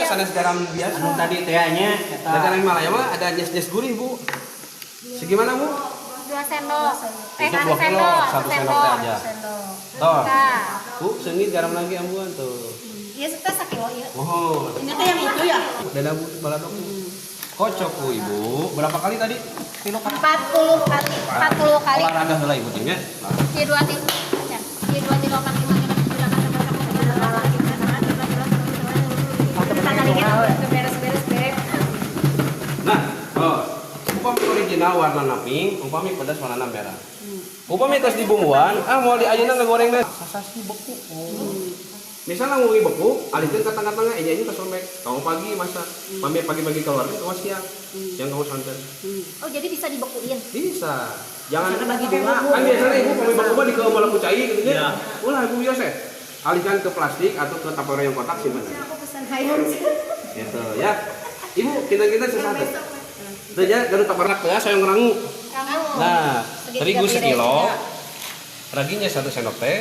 Sanes garam biasa. Anu tadi teh nya eta. Da garam Himalaya mah ada nyes-nyes gurih, Bu. Segimana, Bu? 2 sendok. Eh, Untuk 1 2 kilo, sendok, 1 sendok teh aja. Sendok. Toh. Nah, Bu, seungit garam lagi ambuan tuh. Iya, teh sakilo ieu. Oh, Ini teh yang itu ya? Dadah Bu, baladok. Kocok Bu, Ibu. Berapa kali tadi? Kilo 40 kali, 40 kali. Olahraga heula Ibu teh nya. Iya 2 tilu. Iya 2 tilu 4 5 6 7 8 9 10 beres-beres beres. Nah, oh. Upami original warna pink, upami pedas warna merah. Upami tos dibumbuan, ah mau di ayeuna ngagorengna sasasi beku. Misalnya ngomongin beku, alihkeun ke tengah-tengah, ini tos lembek. Kamu pagi masak, pamit pagi-pagi keluar, kamu siang, siang kamu santai. Oh, jadi bisa dibekuin. Bisa. Jangan Misalnya bagi dua. Kan biasanya ibu pamit beku mah dikeun ku cai gitu Iya. nya. Ulah ibu biasa. Alihkan ke plastik atau ke tupperware yang kotak simpan. Aku pesan ayam. Gitu ya. Ibu kita-kita sesat. Tuh ya, gaduh tupperware teh saya ngerangu. Kamu. Nah, Segitiga terigu piring sekilo, juga. Raginya 1 sendok teh,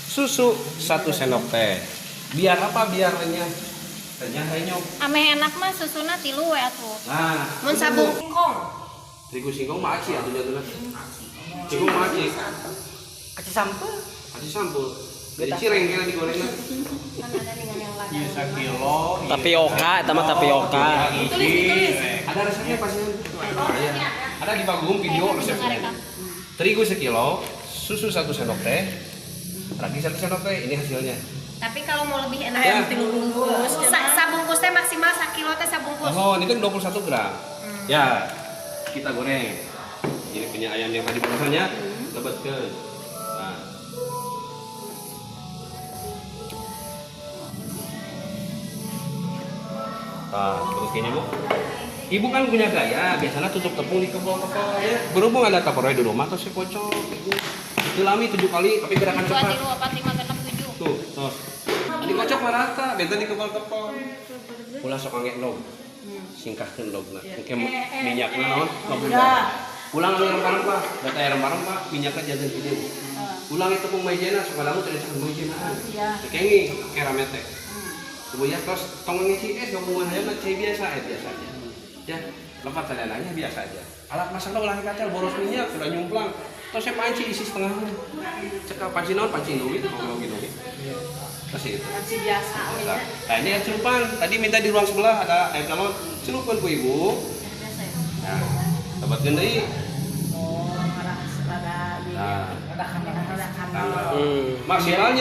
susu 1 sendok teh. Biar apa? Biar renyah. Renyah renyok. Ameh enak mah susuna tilu we atuh. Nah, Mun sabung kong. Terigu singkong mah aci atuh jatuhna. Singkong mah aci. Aci sampeu. Aci sampeu. Jadi cireng kira digorengna. Kan ada dengan yang lain. Ieu sakilo. Tapioka, eta mah tapioka. Ditulis, Ada resepnya pasti. Iya. Ada di Bagum video resepnya. Terigu sekilo, susu 1 sendok teh, ragi 1 sendok teh. Ini hasilnya. Tapi kalau mau lebih enak Ya. tilu bungkus. Sabungkus teh maksimal sakilo teh sabungkus. Oh, ini kan 21 gram. Ya, kita goreng. Ini punya ayam yang tadi barusannya, lebetkeun. Nah. Nah, terus gini Bu. Ibu kan punya gaya, biasanya tutup tepung di kepol-kepol ya. Berhubung ada tupperware di rumah, terus saya kocok. Ibu. Itu lami 7 kali, tapi gerakan 2 cepat. tilu 4 5 6 7. Tuh, terus. Dikocok merata, benten di kepol-kepol. Ulah sok angge endog. Singkahkeun endogna. Engke minyakna naon? Ngabundar. Ulang anu rempah-rempah, data aya rempah-rempah, minyakna janten hideung. Ulang itu tepung maizena, sok kadang teh disebut maizenaan. Dikenging kerame teh. Ibu ya terus tong ngisi es gabungan hayamna cai biasa eh biasa aja. Ya, lepat sadananya biasa aja. Alat masakna ulah katel boros minyak sudah nyumplang. Terus saya panci isi setengahnya. Cekap panci naon panci Indomie, ngomong Indomie. Terus itu. Panci biasa. Nah ini air celupan. Tadi minta di ruang sebelah ada air galon. Celupan ku ibu. Nah, dapatkan deui. Oh, rada Nah. rada Maksimalnya